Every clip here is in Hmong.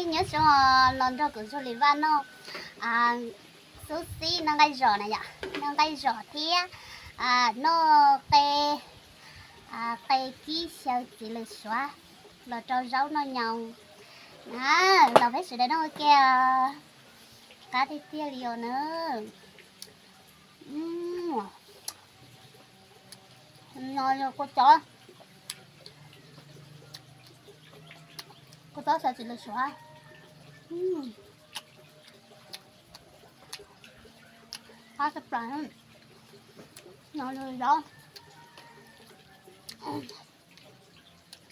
Nyob zoo, los nrog kuv Zug Lis Vaj noj xub xib noj nqaij zom na yom, noj nqaij zom thiab noj qe, qe kib xyaw txiv lws suav los rau zaub noj nyoos. Los peb sawv daws noj ua ke, qab tiag tiag li os na. No yog kua txob, kua txob xyaw txiv lws suav, qab tshaj plaws. No yog zaub,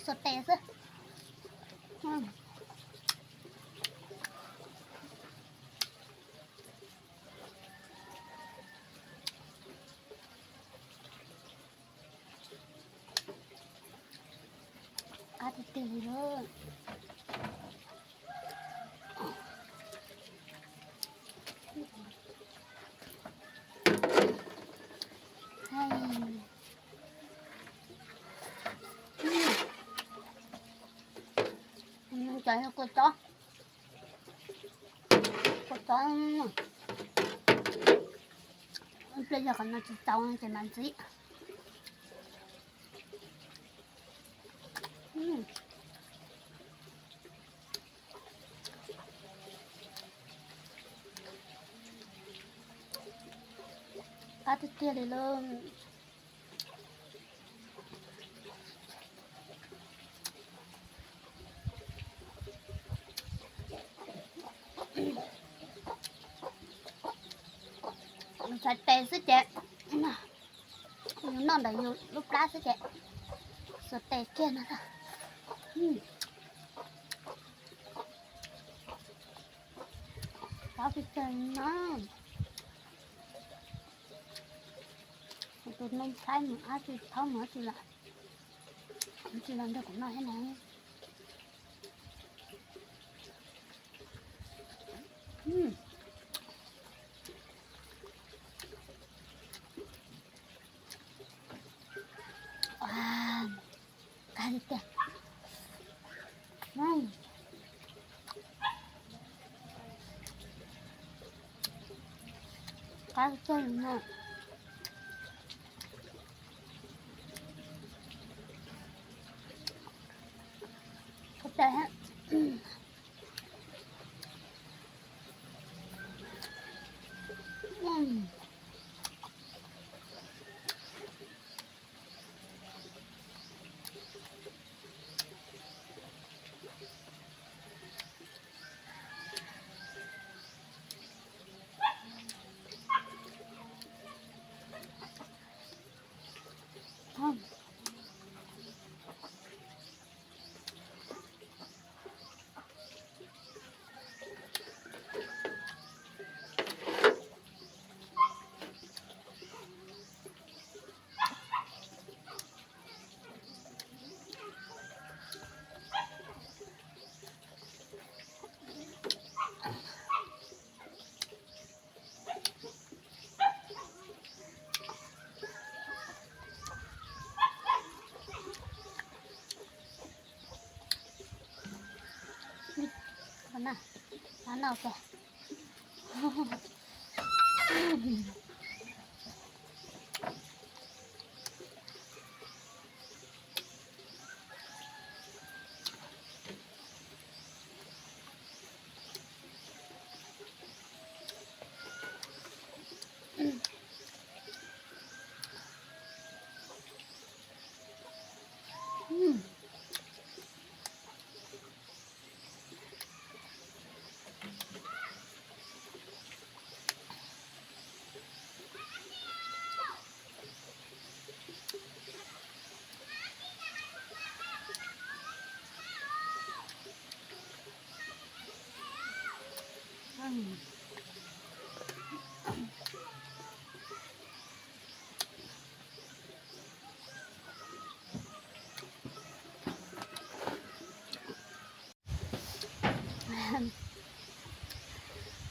xuas tes xwb. Qab tiag tiag li lauj. Cov kua txob, kua txob, ib pliag yog qhov no tsis tau ces mam ntxiv. Qab tiag tiag li lauj. Xuas tes xwb ces, yus noj ntawm yus lub plab xwb ces xuas tes kiag no. Qab tiag tiag no. Tus noog thaib mus dab tsi, thaub mus dab tsi lawm, tsis los nrog kuv noj thiab na. Qab tiag tiag. Qab tiag tiag no.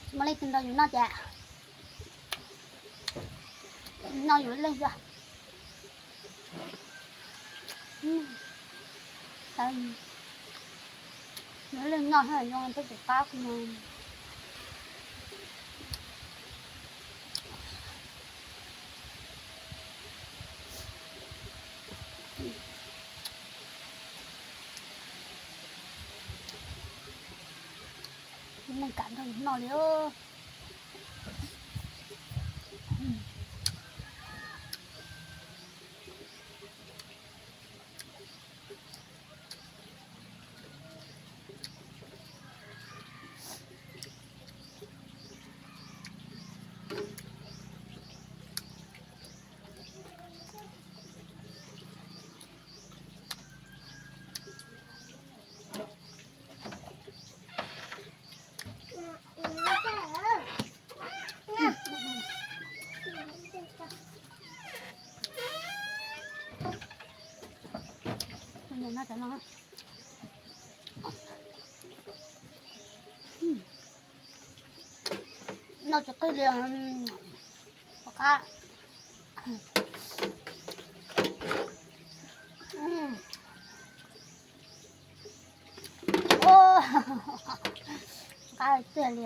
Tsis muaj leej twg nrog yus noj ces noj yus ib leeg xwb. Nws li noj thiab zoo peb tus qab no. Neeg kam nrog noj li. Noj tsis qig li, qab. Qab tiag li,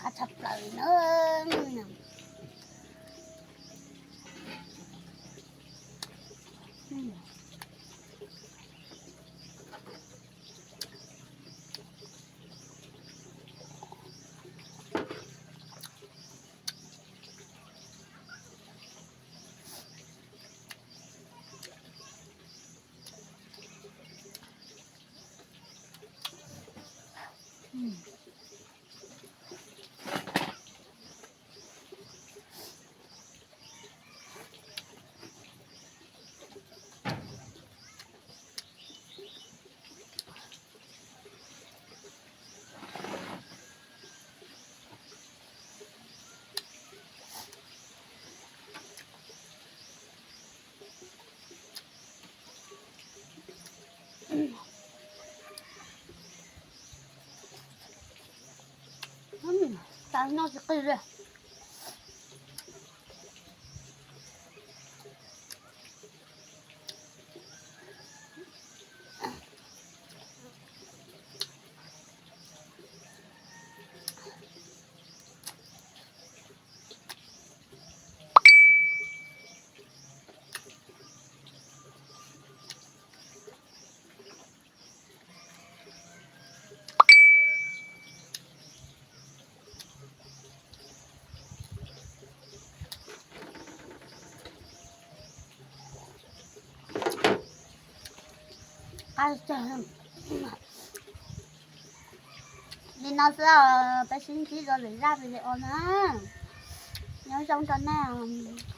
qab tshaj plaws na. Cas noj tsis qig li. Qab tsawg. Li no xwb, peb sib ntsib rau lwm zaj video na. Nyob zoo rau nej.